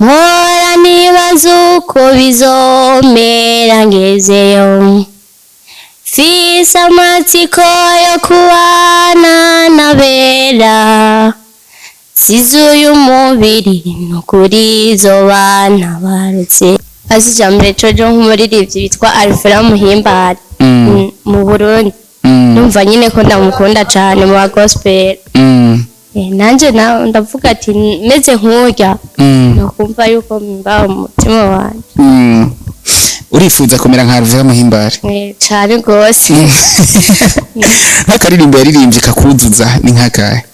Mpora nibaza uko bizomera ngezeyo. Mfise amatsiko yo kubana n'abera. Size uyu mubiri nukuri zoba ntabarutse. Azi ijambere cojo nk'umuririmbyi witwa Alfred Muhimbare mu Burundi. Ndumva nyine ko ndamukunda cane mu ba gospel. Nanje na ndavuga ati meze nkurya nokumva yuko mba umutima wanje. Urifuza kumera nka Alvera Muhimbare? Cane gose. Nk'akaririmbo yaririmbye kakuzuza ni nk'akahe?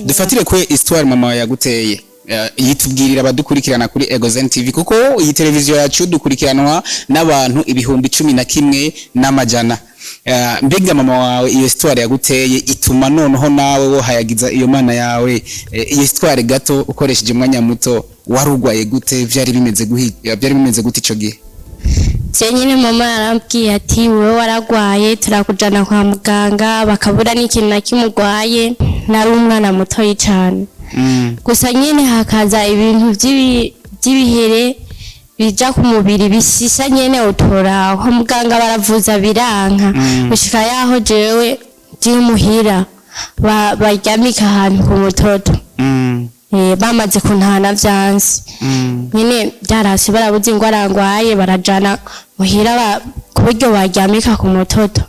Dufatire kwe histoire mama yaguteye. Yitubwirira abadukurikirana kuri Egozen TV, kuko iyi televiziyo yacu dukurikiranwa n'abantu 11,100. Mbega mama wawe iyo histoire yaguteye ituma noneho nawe wohayagiza iyo mana yawe, iyo histoire gato ukoresheje umwanya muto, warugwaye gute? Vyari bimeze gute ico gihe? Je nyine mama yarambwiye ati: "Wowe waragwaye, turakujana kwa muganga bakabura n'ikintu na kimwe urwaye." Nari umwana mutoyi cane. Gusa nyine hakaza ibintu vy'ibihere bija ku mubiri bishisha nyene, utora kwa muganga baravuza biranka, gushika yaho jewe ndi muhira baryamika ahantu ku mutoto. Bamaze kuntana vyanse nyene byarase, barabuze ingwara ngwaye, barajana muhira ku buryo baryamika ku mutoto.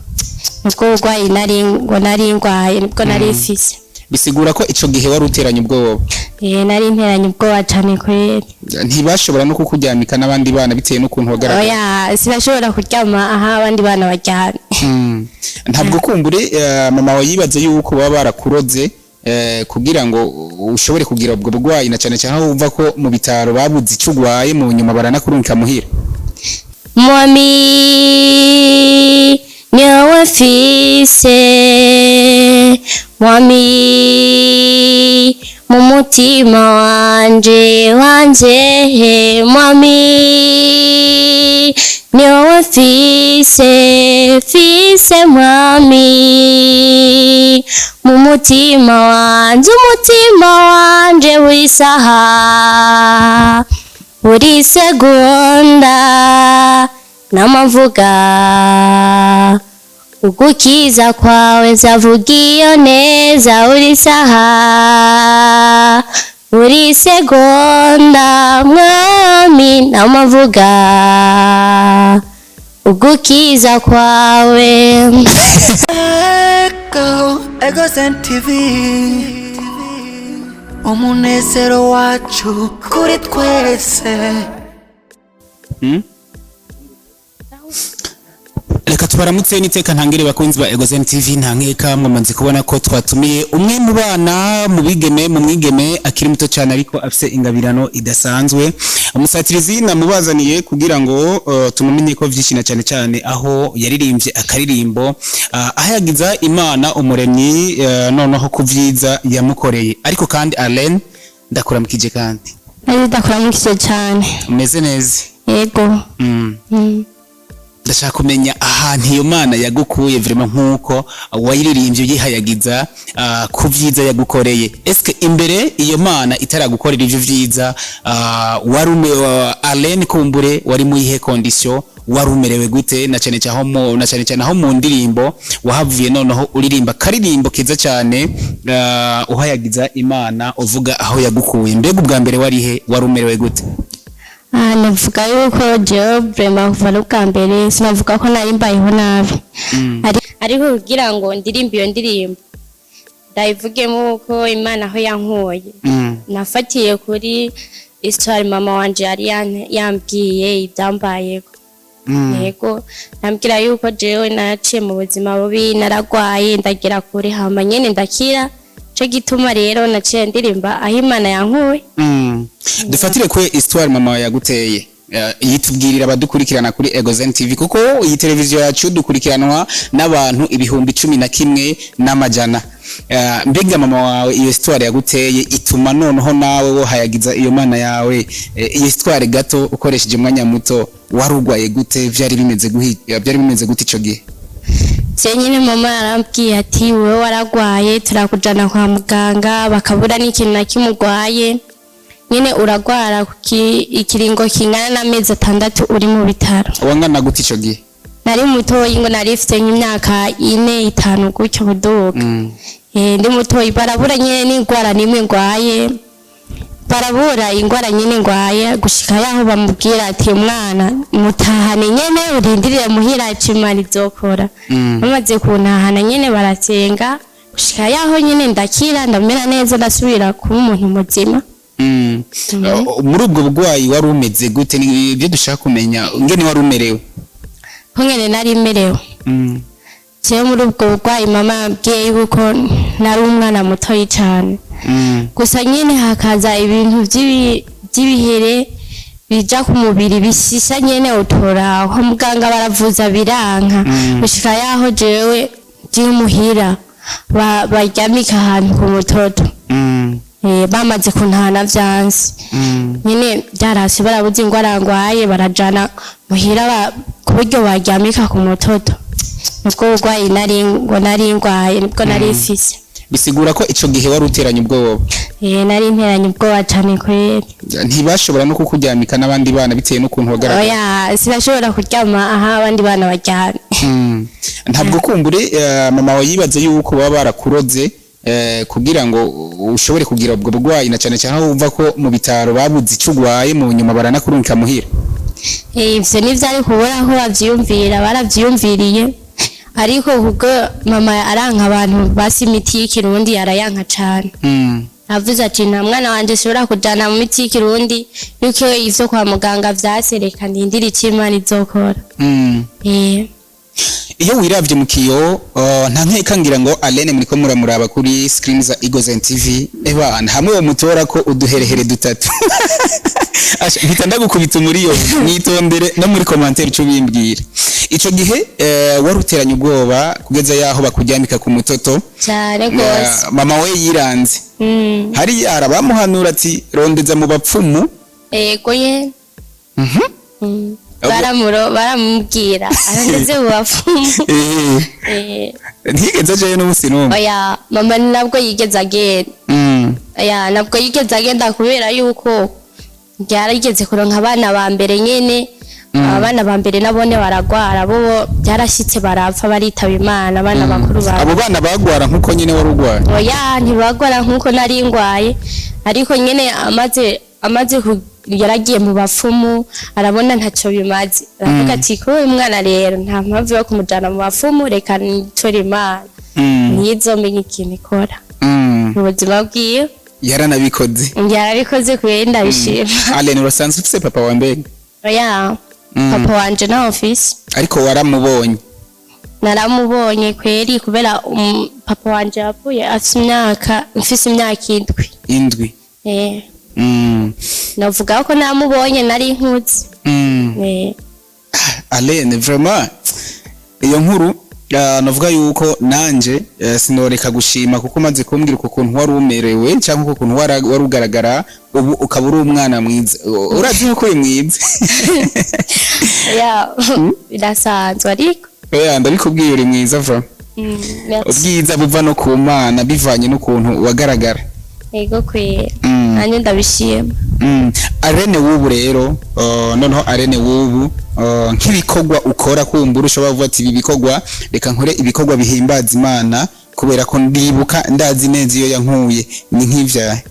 Nibwo burwayi nari ngo nari ngwaye, nibwo nari mfise. Bisigura ko ico gihe wari uteranye ubwoba? Nari nteranye ubwoba cane kweri. Ntibashobora no kukuryamika n'abandi bana bitewe n'ukuntu wagaragara? Oya, sinashobora kuryama aho abandi bana baryamye. Ntabwo kumbure mama wawe yibaze yuko baba barakuroze kugira ngo ushobore kugira ubwo burwayi, na cyane cyane aho wumva ko mu bitaro babuze icyo urwaye, mu nyuma baranakurungika muhira? Mwami, niwowe mfise, Mwami, mu mutima wanje, Mwami, niwowe mfise, Mwami, mu mutima wanje, umutima wanje, buri saha, buri segonda, namavuga ugukiza kwawe, nzavuga iyo neza buri saha, buri segonda, Mwami, namavuga ugukiza kwawe. Ego, Egozen TV, umunezero wacu kuri twese. Reka tubaramutse n'iteka ntangire, bakunzi ba Egozen TV. Nta nkeka mwamaze kubona ko twatumiye umwe mu bana, mu bigeme, mu mwigeme akiri muto cyane ariko afise ingabirano idasanzwe. Umusatirizi namubazaniye kugira ngo tumumenye ko vyinshi, na cyane cyane aho yaririmbye akaririmbo ahayagiza Imana umuremyi, noneho ku vyiza yamukoreye. Ariko kandi Arlene, ndakuramukije kandi. Nari ndakuramukije cyane. Umeze neza? Yego. Ndashaka kumenya ahantu iyo Mana yagukuye vraiment, nk'uko wayiririmbye uyihayagiza ku vyiza yagukoreye. Eske imbere iyo Mana itaragukorera ivyo vyiza, wari Arlene kumbure wari mu yihe condition? Wari umerewe gute, na cyane cyane aho mu ndirimbo wahavuye noneho uririmba karirimbo keza cyane, uhayagiza Imana, uvuga aho yagukuye? Mbega ubwa mbere wari he? Wari umerewe gute? Navuga yuko jewe vraiment kuva n'ubwa mbere sinavuga ko nari mbayeho nabi. Ariko kugira ngo ndirimbe iyo ndirimbo, ndayivugemo uko Imana aho yankuye, nafatiye kuri histoire mama wanje yari yambwiye ibyambayeko. Yego, nambwira yuko jewe naciye mu buzima bubi, naragwaye, ndagera kure, hama nyene ndakira. Ico gituma rero naciye ndirimba aho Imana yankuye. Dufatire kwe histoire mama yaguteye. Yitubwirira abadukurikirana kuri Egozen TV, kuko iyi televiziyo yacu dukurikiranwa n'abantu 11,100. Mbega mama wawe iyo histoire yaguteye ituma noneho nawe wohayagiza iyo mana yawe, iyo histoire gato ukoresheje umwanya muto, warugwaye gute? Byari bimeze gute ico gihe? Je nyine mama yarambwiye ati: "Wowe waragwaye, turakujana kwa muganga bakabura n'ikintu na kimwe urwaye." Nyine uragwara ikiringo kingana n'amezi 6 uri mu bitaro. Wangana gute ico gihe? Nari mutoyi, ngo nari mfite nk'imyaka 4, 5 gutyo buduga. Ndi mutoyi, barabura nyine n'ingwara nimwe ngwaye, barabura ingwara nyine ngwaye, gushika yaho bamubwira ati umwana mutahane nyene, urindirire muhira ico Imana izokora. Bamaze kuntahana nyene barasenga, gushika yaho nyene ndakira, ndamera neza, ndasubira kuba umuntu muzima. Muri ubwo burwayi wari umeze gute? Ni ibyo dushaka kumenya, ngene wari umerewe. Ko nyene nari merewe, jewe muri ubwo burwayi mama yambwiye yuko nari umwana mutoyi cane. Gusa nyine hakaza ibintu by'ibihere bija ku mubiri bishisha nyene, utora kwa muganga baravuza biranka, gushika yaho jewe muhira baryamika ahantu ku mutoto. Bamaze kuntahana vyanse nyene, byarase, barabuze ingwara ngwaye, barajana muhira ku buryo baryamika ku mutoto. Nibwo burwayi nari ngo nari ngwaye, nibwo nari mfise. Bisigura ko ico gihe wari uteranye ubwoba. Nari nteranye ubwoba cane kweri. Ntibashobora no kukuryamika n'abandi bana bitewe n'ukuntu wagaragara. Oya, sinashobora kuryama aho abandi bana baryamye. Ntabwo kumbure mama wawe yibaze yuko baba barakuroze kugira ngo ushobore kugira ubwo burwayi, na cane cane aho wumva ko mu bitaro babuze ico urwaye, mu nyuma baranakurungika muhira? Ivyo ntivyari kubura ko bavyiyumvira, baravyiyumviriye, ariko kubwo mama aranka abantu basi imiti y'ikirundi, arayanka cane. Avuze ati nta mwana wanje ashobora kujana mu miti y'ikirundi, yuko ivyo kwa muganga vyasereka, ndindira ico Imana izokora. Iyo wiravye mu kiyo, nta nkeka ngira ngo Alene muriko muramuraba kuri screen za Eagles TV, ebana hamwe wo mutora ko uduherehere dutatu. Asha, mpita ndagukubita umuriyo, mwitondere no muri commentaire ico bimbwira. Ico gihe wari uteranye ubwoba kugeza yaho bakuryamika ku mutoto. Cane gose. Mama we yiranze hariya arabamuhanura ati rondeza mu bapfumu. Ego ye. Baramubwira arandeze mu bapfumu. Ntigeze ajayo n'umunsi n'umwe? Oya, mama ni nabwo yigeze agenda. Oya, nabwo yigeze agenda, kubera yuko byarigeze kuronka abana ba mbere nyene. Abana ba mbere nabone baragwara, bo byarashitse barapfa, baritaba Imana, abana bakuru ba Abo bana bagwara nkuko nyene wari urwaye? Oya, ntibagwara nkuko nari ngwaye, ariko nyene amaze yaragiye mu bapfumu, arabona ntacyo bimaze, aravuga ati kuri uyu mwana rero nta mpamvu yo kumujana mu bapfumu, reka nitore Imana, ntizomenya ikintu ikora mu buzima bwiwe. Yaranabikoze. Yarabikoze kubera ndabishima. Alene, urasanzwe ufise papa wa mbega? Oya, papa wanje nta ofisi. Ariko waramubonye? Naramubonye kweri, kubera papa wanje yapfuye afise imyaka, mfise imyaka 7. 7. Navuga ko namubonye nari nkuze. Alene, vraiment iyo nkuru, navuga yuko nanje sinoreka gushima, kuko umaze kumbwira uko kuntu wari umerewe cyangwa uko kuntu wari ugaragara, ubu ukaba uri umwana mwiza. Urazi yuko uri mwiza. Ya, birasanzwe ariko. Oya, ndabikubwiye, uri mwiza vraiment. Merci. Ubwiza buva no ku Mana, bivanye n'ukuntu wagaragara. Ego kwera, nanjye ndabishima. Arene w'ubu rero, noneho Arene w'ubu, nk'ibikorwa ukora, kumbura ushobora kuvuga ati ibi bikorwa reka nkore ibikorwa bihimbaza Imana, kubera ko ndibuka, ndazi neza iyo yankuye, ni nk'ivyahe?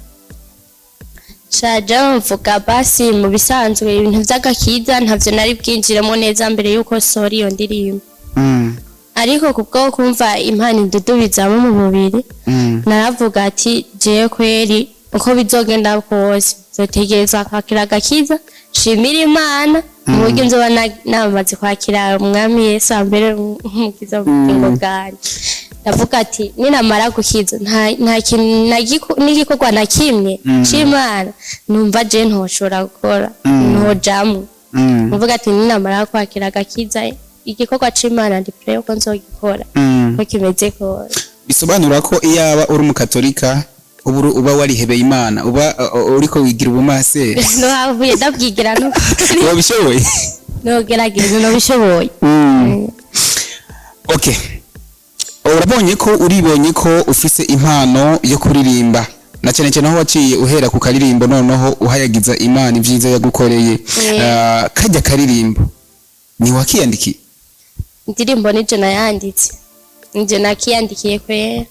Shaje mvuga basi mu bisanzwe ibintu vy'agakiza ntavyo nari bwinjiremo neza mbere yuko sohora iyo ndirimbo, ariko kubwo kumva impano indudubizamo mu mubiri, naravuga ati jewe kweri uko bizogenda kose nzotegerezwa kwakira agakiza, nshimire Imana mu buryo nzoba namaze kwakira umwami Yesu ambere umukiza mu bugingo bwanjye. Ndavuga ati ninamara gukiza, nta kintu n'igikorwa na kimwe c'Imana numva je ntoshobora gukora, ntojamwo. Ndavuga ati ninamara kwakira agakiza, igikorwa c'Imana ndi prêt ko nzogikora uko kimeze kose. Bisobanura ko iyaba uri umukatolika uba uba warihebeye Imana, uba uriko wigira ubumaseri. Nohavuye ndabwigira no Wabishoboye. Nogerageza, nobishoboye. Okay, urabonye ko uribonye ko ufise impano yo kuririmba. Na cyane cyane aho waciye uhera ku karirimbo noneho uhayagiza Imana ibyiza yagukoreye. Kajya karirimbo ni wakiyandikiye? Indirimbo nije nayanditse, nije nakiyandikiye kwera.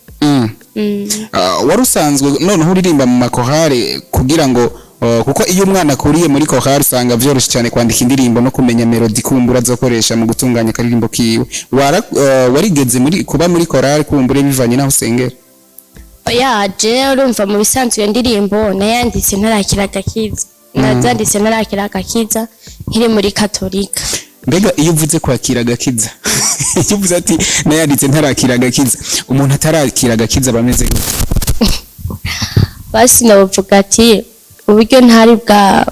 Wari usanzwe noneho uririmba mu makorale kugira ngo kuko iyo umwana akuriye muri korale usanga vyoroshe cyane kwandika indirimbo no kumenya melody kumbura azokoresha mu gutunganya akaririmbo kiwe. Warigeze muri kuba muri korale kumbure bivanye n'aho usengera? Oya, je urumva mu bisanzwe iyo ndirimbo nayanditse ntarakira agakiza, nazanditse ntarakira agakiza, nkiri muri katolika. Mbega iyo uvuze kwakira agakiza, iyo uvuze ati nayanditse ntarakira agakiza, umuntu atarakira agakiza aba ameze gute? Basi navuga ati uburyo ntari bwa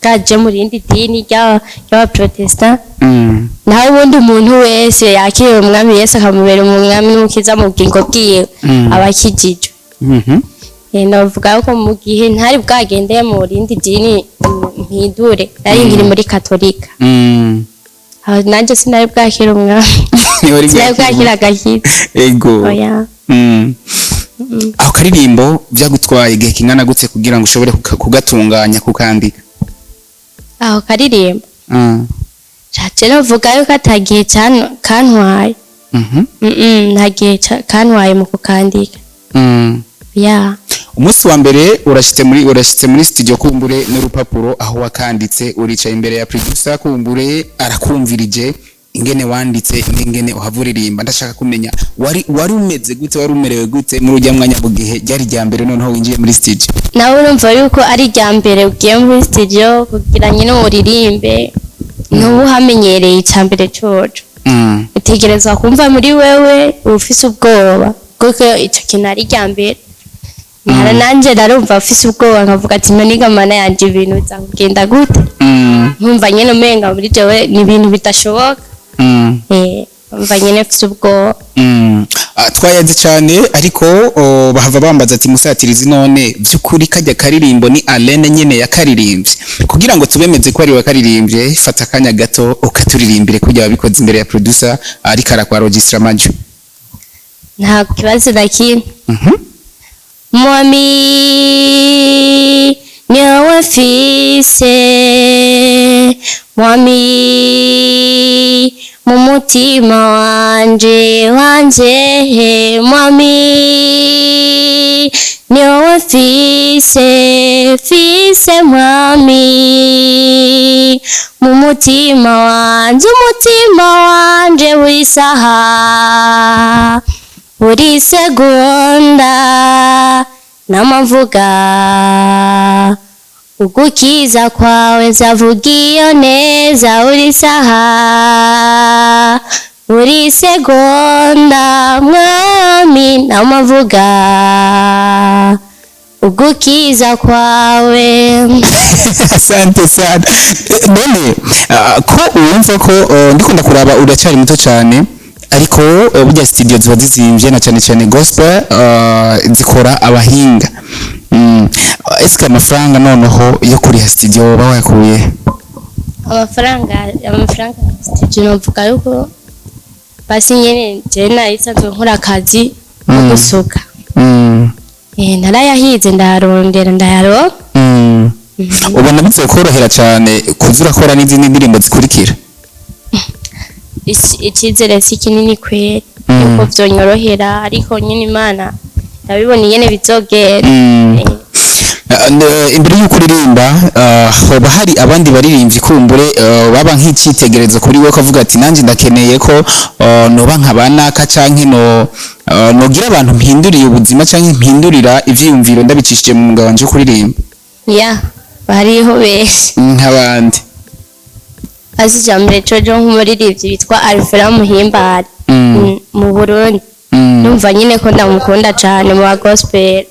bwaje mu rindi dini ry'abaprotestant. Naho ubundi umuntu wese yakiriye umwami Yesu akamubera umwami n'umukiza mu bugingo bwiwe aba akijijwe. Navuga ko mu gihe ntari bwagendeye mu rindi dini mpindure, nari nkiri muri katolika. Aho nanjye sinari bwakira umwami. Ntiwari sinari bwakira. Bwakira agakiza. Ego. Oya. Aho karirimbo byagutwaye igihe kingana gute kugira ngo ushobore kugatunganya, kukandika? Aho karirimbo caje navuga yuko atagihe kantwaye. Nta gihe kantwaye mu kukandika. Ya. Umunsi wa mbere urashitse muri studio kumbure n'urupapuro aho wakanditse, uricaye imbere ya producer, kumbure arakumvirije ingene wanditse n'ingene uhavuririmba. Ndashaka kumenya wari umeze gute, wari umerewe gute muri ujya mwanya mu gihe ryari rya mbere noneho winjiye muri studio? Nawe urumva yuko ari irya mbere ugiye muri studio kugira nyine uririmbe, ntuba uhamenyereye. Icya mbere coco utegerezwa kumva muri wewe ufise ubwoba, kuko icyo kintu ari irya mbere. Nanje narumva mfise ubwoba, nkavuga ati none Mana yanje, ibintu biza kugenda gute? Nkumva nyine umenga muri jewe ni ibintu bidashoboka. Umva nyine mfise ubwoba. Twayaze cyane ariko bahava bambaza ati musatirizi, none by'ukuri kajya karirimbo ni Alene nyene yakaririmbye? Kugira ngo tubemeze ko ari we wakaririmbye, fata akanya gato ukaturirimbire kugira wabikoze imbere ya producer ariko arakwa registra amajwi. Nta kibazo na kimwe. Mwami niwe mfise, mwami mu mutima wanje, mwami niwe mfise, mwami mu mutima wanje, umutima wanje buri saha, buri segonda namavuga ugukiza kwawe, nzavuga iyo neza buri saha, buri segonda, mwami namavuga ugukiza kwawe. Asante sana. None ko wumva ko ndiko ndakuraba uracyari muto cyane, ariko burya studio ziba zizimvye na cyane cyane gospel zikora abahinga. Eske amafaranga noneho yo kuriha studio uba wayakuye? Amafaranga studio novuga yuko basi nyene je nari nsanzwe nkora akazi ko gusuka. Narayahize, ndayarondera, ndayaronka. Ubona bizokorohera cyane kuza urakora n'izindi ndirimbo zikurikira? Icizere si kinini kweri yuko vyonyorohera, ariko nyene Imana ndabibona ingene bizogenda. Imbere y'uko uririmba, hoba hari abandi baririmbyi kumbure baba nk'icyitegererezo kuri we, ukavuga ati nanjye ndakeneye ko noba nka banaka, canke no nogira abantu mpinduriye ubuzima canke mpindurira ivyiyumviro ndabicishije mu mwuga wanje wo kuririmba? Ya, bariho benshi. Nk'abandi? Azi ijambere cojo nk'umuririmbyi witwa Alfred Muhimbare mu Burundi. Numva nyine ko ndamukunda cane mu ba gospel.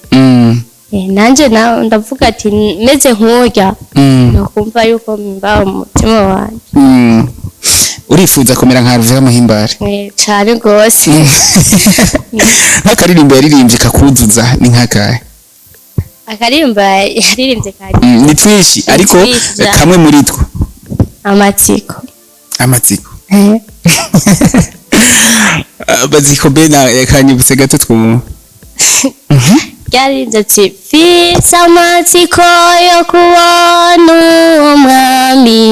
Nanje na ndavuga ati meze nk'urya nokumva yuko mba umutima wanje. Urifuza kumera nka Alvera Muhimbare? Cane gose. Nk'akaririmbo yaririmbye kakuzuza ni nk'akahe? Akaririmbo yaririmbye kari Ni twinshi ariko twinshi, ja. Kamwe muri two. Amatsiko. Amatsiko. Baziko bena kanyibutse gato twumva. Ryaririmbye ati: "Mfise amatsiko yo kubona umwami,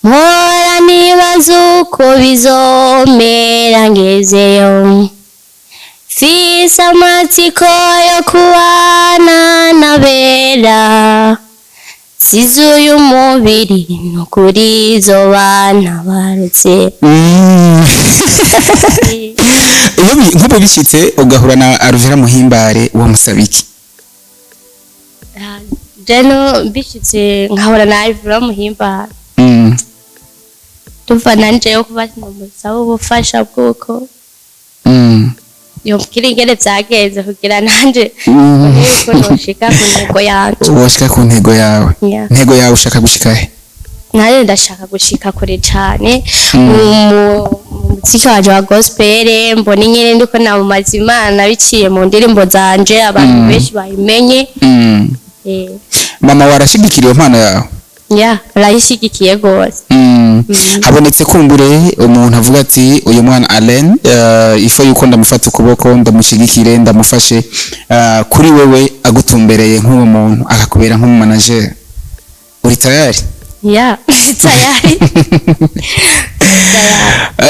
mpora nibaza uko bizomera ngezeyo, mfise amatsiko yo kubana n'abera, size uyu mubiri, nukuri zoba ntabarutse." Iyo nk'ubu bishyitse ugahura na Alvera Muhimbare, wamusaba iki? Jeno mbishitse nkahura na Alvera Muhimbare, ndumva nanje yo kuba nomusaba ubufasha bw'uko yombwira ingene vyagenze kugira nanje yuko noshika ku ntego yanje. Woshika ku ntego yawe? Yeah. Intego yawe ushaka gushika he? Nanje ndashaka gushika kure cane mu muziki wanje wa gospel, mbona nyene ndiko namamaza Imana biciye mu ndirimbo zanje, abantu benshi bayimenye. Mama warashigikira iyo mpano yawe? Ya, arayishigikiye gose. Habonetse kumbure umuntu avuga ati: "Uyu mwana Alain, ifo yuko ndamufata ukuboko, ndamushigikire, ndamufashe." Kuri wewe agutumbereye nk'uwo muntu, akakubera nk'umumanager, uri tayari? Ya, tayari, tayari.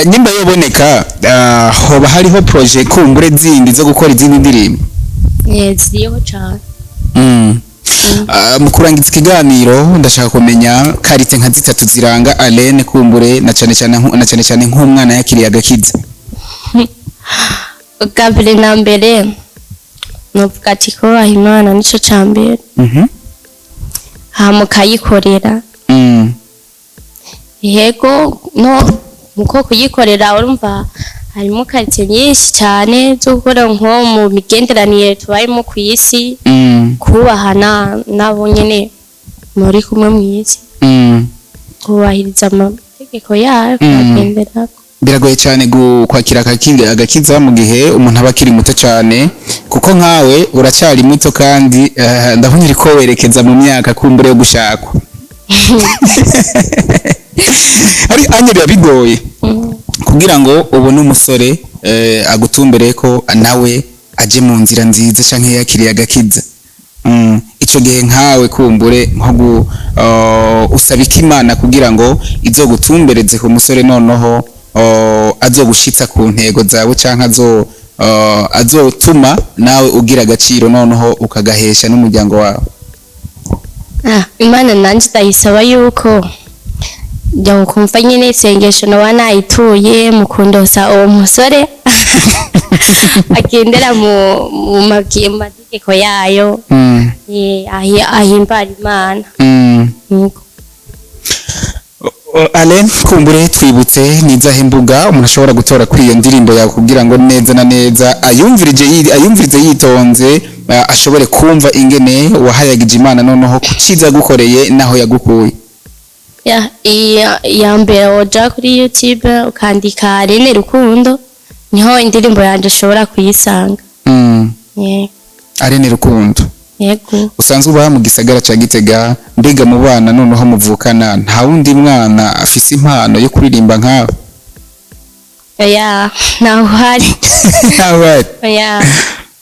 Nyimba yoboneka, hoba hariho projet kumbure zindi zo gukora izindi ndirimbo? Ziriho cane. Mu kurangiza ikiganiro, ndashaka kumenya qualité nka zitatu ziranga Alain, kumbure na cyane cyane nk'umwana yakiriye agakiza. Ubwa mbere na mbere novuga ati kubaha Imana nico ca mbere, hama ukayikorera. Yego, no muko kuyikorera, urumva harimo qualité nyinshi cyane zo gukora, nko mu migenderanire tubayemo ku isi, kubahana nabo nyene muri kumwe mu isi, kubahiriza amategeko yayo, kuyagenderako. Biragoye cyane kwakira agakiza mu gihe umuntu aba akiri muto cyane, kuko nkawe uracyari muto kandi ndabona uriko werekeza mu myaka kumbure yo gushakwa, ari anye biba bigoye kugira ngo ubone umusore agutumbere ko nawe aje mu nzira nziza canke yakiriye agakiza. Ico gihe nkawe kumbure nko usaba iki Imana kugira ngo izogutumbereze ku musore, noneho azogushitsa ku ntego zawe, canke azotuma nawe ugira agaciro, noneho ukagahesha n'umuryango wawe? Ah, Imana nanje ndayisaba yuko njya kumva nyine isengesho noba nayituye mu kundosa uwo musore agendera mu mategeko yayo, ahimbara Imana. Nuko. Alain, kumbure twibutse nizahe mbuga umuntu ashobora gutora kuri iyo ndirimbo yawe, kugira ngo neza na neza ayumvirize yitonze, ashobore kumva ingene wahayagije Imana, noneho kuciza yagukoreye naho yagukuye. Ya, iya mbere woja kuri YouTube ukandika Aline Rukundo, niho indirimbo yanje ushobora kuyisanga. Yeah. Aline Rukundo. Yego. Usanzwe uba mu gisagara ca Gitega. Mbega mu bana noneho muvukana, nta wundi mwana afise impano yo kuririmba nkawe? Oya, ntawe uhari. Ntawe? Oya.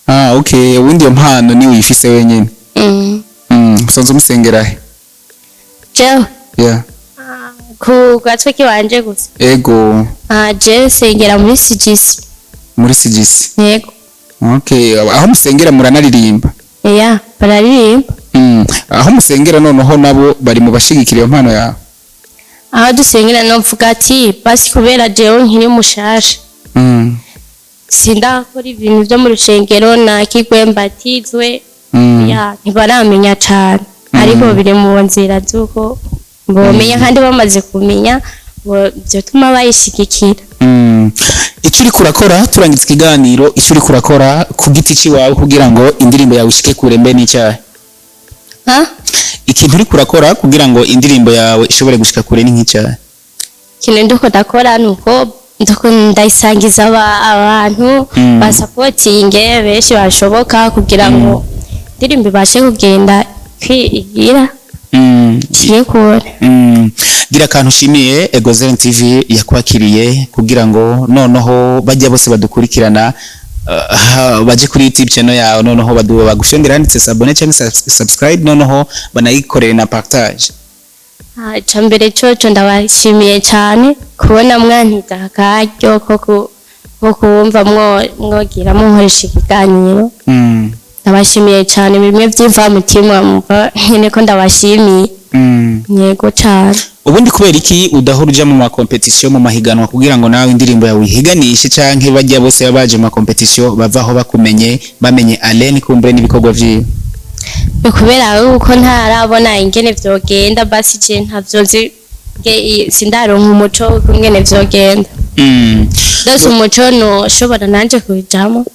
Ah, okay, ubundi iyo mpano ni uyifise wenyine? Mm. Usanzwe umusengera he? Jewe? Yeah. Ku gatwe kiwanje gusa? Ego. Ah, jewe nsengera muri CGC. Muri CGC? Yego. Okay, aho musengera muranaririmba? Ya, bararirimba. Aho musengera noneho nabo bari mu bashigikira iyo mpano yawe? Aho dusengera, novuga ati basi kubera jewe nkiri mushasha, sindakora ibintu vyo mu rushengero na kigwe mbatizwe, ya, ntibaramenya cane, ariko biri mu nzira z'uko bomenya, kandi bamaze kumenya vyotuma bayishigikira. Icyo uriko urakora, turangiza ikiganiro, icyo uriko urakora ku giti ciwawe kugira ngo indirimbo yawe ishike kure mbe n'icyahe? Ha? Ikintu uriko urakora kugira ngo indirimbo yawe ishobore gushika kure ni nk'icyahe? Ikintu ndiko ndakora ni uko ndiko ndayisangiza abantu, basapotinge benshi bashoboka, kugira ngo indirimbo ibashe kugenda kwigira ciye kure. Gira akantu ushimiye Egozen TV yakwakiriye, kugira ngo noneho bajya bose badukurikirana. Baje kuri YouTube channel yawe, noneho baduba bagufyondera handitse s'abonner cyangwa subscribe, noneho banayikorere na partage. Ah, ica mbere coco ndabashimiye cyane kubona mwantiza akaryo ko kumva mwogira munkoresha ikiganiro. Ndabashimiye cyane bimwe by'imvamutima, mumva nyine ko ndabashimiye. Yego cyane. Ubundi kubera iki udahora uja mu ma competition, mu mahiganwa, kugira ngo nawe indirimbo yawe uyihiganishe, canke bajya bose baba baje mu ma competition bavaho bakumenye, bamenye Alain kumbure n'ibikorwa vyiwe? Ni kubera yuko ntarabona ingene vyogenda, basi je ntavyo nzi, sindaronka umuco w'ingene vyogenda. Ndose umuco noshobora nanje kubijamo.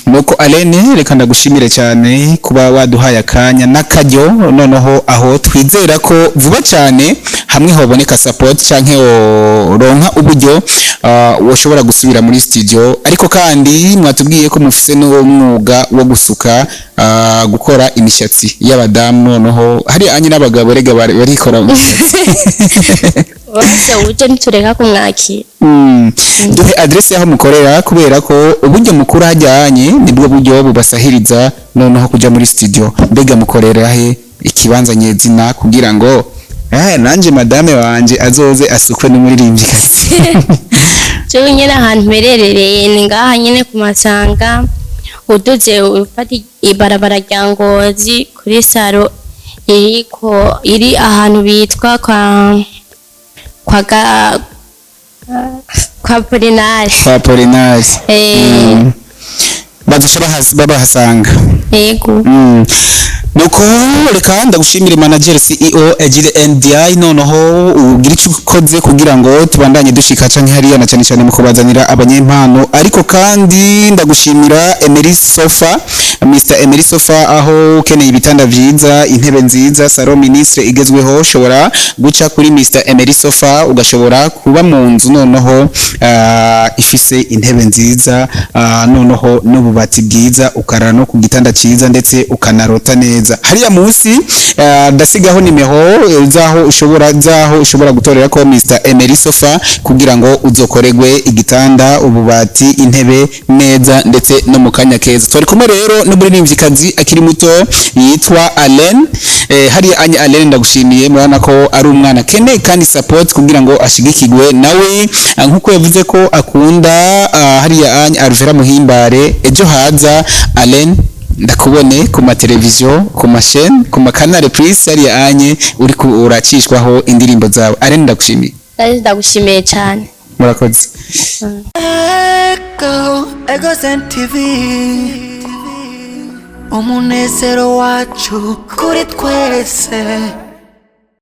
Nuko Alain, reka ndagushimire cyane kuba waduhaye akanya n'akaryo, noneho aho twizera ko vuba cyane hamwe hoboneka support canke woronka uburyo woshobora gusubira muri studio. Ariko kandi mwatubwiye ko mufise n'uwo mwuga wo gusuka, gukora imishatsi y'abadamu, noneho hari anye n'abagabo rega barikora imishatsi. Bose uje ntitureka kumwakira. Duhe adresse y'aho mukorera, kubera ko uburyo mukuru hajyanye nibwo buryo bubasahiriza noneho kuja muri studio. Mbega mukorera he, ikibanza nyezina, kugira ngo nanje madame wanje azoze asukwe n'umuririmbyikazi? Jewe nyene ahantu mpererereye ni ngaha nyene ku Masanga, uduze ufata ibarabara rya Ngozi, kuri salon iriko iri ahantu bitwa kwa Polinari. Kwa Polinari. Eh. Bazoca babahasanga. Yego. Nuko reka ndagushimire, manager CEO Egide NDI, noneho ugira icyo ukoze kugira ngo tubandanye dushika canke hariya, na cyane cyane mu kubazanira abanyempano. Ariko kandi ndagushimira Emery Sofa, Mr Emery Sofa, aho ukeneye ibitanda vyiza, intebe nziza, salon ministre igezweho, ushobora guca kuri Mr Emery Sofa, ugashobora kuba mu nzu noneho ifise intebe nziza, noneho n'ububati bwiza, ukarara no ku gitanda cyiza, ndetse ukanarota neza. Hariya munsi ndasigaho nimero zaho ushobora gutorera ko Mr Emery Sofa kugira ngo uzokoregwe igitanda, ububati, intebe neza, ndetse no mu kanya keza. Twari kumwe rero n'umuririmvyikazi akiri muto yitwa Alain. Hariya anye Alain, ndagushimiye. Murabona ko ari umwana akeneye kandi support kugira ngo ashigikirwe nawe, nkuko yavuze ko akunda hariya anye Alvera Muhimbare. Ejo haza Alain ndakubone ku mateleviziyo, ku mashene, ku makanale plus, hariya anye uri uracishwaho indirimbo zawe. Alain, ndagushimiye. Nanjye ndagushimiye cyane. Murakoze. Ego, Ego TV, umunezero wacu kuri twese.